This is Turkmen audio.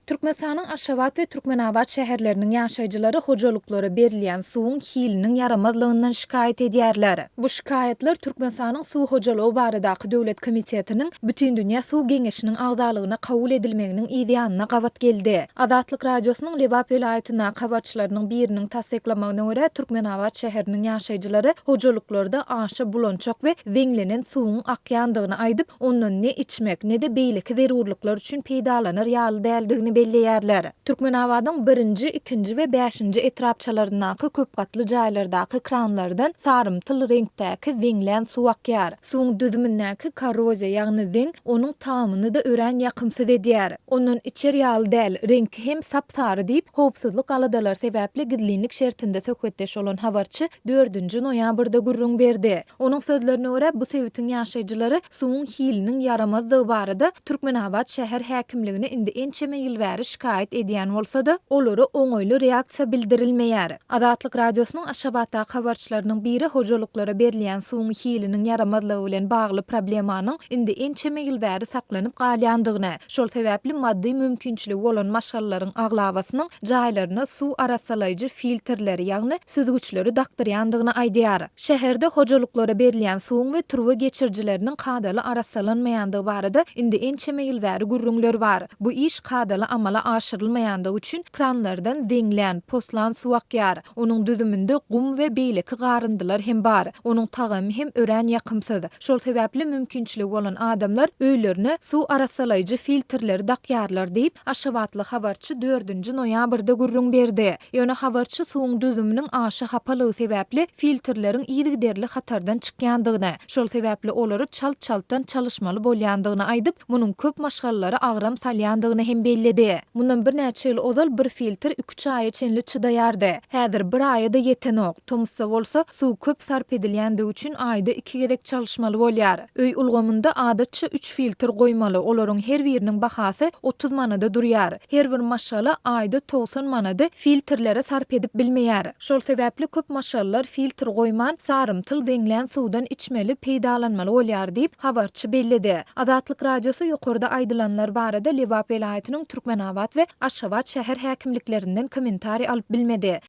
Türkmenistanyň Aşgabat we Türkmenabat şäherleriniň ýaşaýjylary hojalyklara berilýän suwuň hiliniň ýaramazlygyndan şikaýat edýärler. Bu şikaýatlar Türkmenistanyň Suw hojalygy baradaky döwlet komitetiniň Bütindünýä suw geňeşiniň agzalygyna kabul edilmeginiň yz ýanyna gabat geldi. Azatlyk Radiosynyň Lebap welaýatyndaky habarçylarynyň biriniň tassyklamagyna görä, Türkmenabat şäheriniň ýaşaýjylary hojalyklarda aşa bulançak we zeňlenen suwuň akýandygyny aýdyp, ondan ne içmek, ne-de beýleki zerurlyklar üçin peýdalanar ýaly däldigini belleýärler. Türkmenabadyň birinji, ikinji we bäşinji etrapçalaryndaky köp gatly jaýlardaky kranlardan sarymtyl reňkdäki zeňlän suw akýar. Suwuň düzümindäki korroziýa, ýagny zeň, onuň tagamyny-da örän ýakymsyz edýär. Ondan içer ýaly däl, reňki hem sap-sary diýip, howpsuzlyk aladalary sebäpli gizlinlik şertinde söhbetdeş bolan habarçy dördünji noýabrda gürrüň berdi. Onuň sözlerine görä, bu sebitiň ýaşaýjylary suwuň hiliniň ýaramazdygy barada Türkmenabat şäher häkimligine indi ençeme ýyl bäri şikaýat edýän bolsa-da, olara oňaýly reaksiýa bildirilmeýär. Azatlyk Radiosynyň Aşgabatdaky habarçylarynyň biri hojalyklara berilýän suwuň hiliniň ýaramazlygy bilen bagly problemanyň indi ençeme ýyl bäri saklanyp galýandygyny, şol sebäpli maddy mümkinçiligi bolan maşgalalaryň aglabasynyň jaýlaryna suw arassalaýjy filtrleri, ýagny süzgüçleri dakdyrýandygyny aýdýar. Şäherde hojalyklara berilýän suwuň we turba geçirijileriniň kadaly arassalanmaýandygy barada indi ençeme ýyl bäri gürrüňler bar. Bu iş kadaly amala aşyrylmaýandygy üçin kranlardan zeňlän, poslan suw akýar. Onuň düzüminde gum we beýleki garyndylar hem bar. Onuň tagamy hem örän ýakymsyz. Şol sebäpli mümkinçiligi bolan adamlar öýlerine suw arassalaýjy filtrleri dakýarlar diýip, aşgabatly habarçy dördünji noýabrda gürrüň berdi. Ýöne habarçy suwuň düzüminiň aşa hapalygy sebäpli filtrleriň yzygiderli hatardan çykýandygyny, şol sebäpli olary çalt-çaltdan çalyşmaly bolýandygyny aýdyp, munuň köp maşgalalara agram salýandygyny hem belledi. Mundan birnäçe ýyl ozal bir filtr iki-üç aýa çenli çydaýardy. Häzir bir aýa-da ýetenok. Tomusda bolsa, suw köp sarp edilýändigi üçin aýda iki gezek çalyşmaly bolýar. Öý ulgamynda adatça üç filtr goýmaly, olaryň her biriniň bahasy 30 manada durýar. Her bir maşgala aýda 90 manady filtrlere sarp edip bilmeýär. Şol sebäpli köp maşgalalar filtr goýman, sarymtyl zeňlän suwdan içmeli, peýdalanmaly bolýar diýip, habarçy belledi. Azatlyk Radiosy ýokarda aýdylanlar barada Lebap welaýatynyň Türkmenabat we Aşgabat şäher häkimliklerinden kommentariý alyp bilmedi.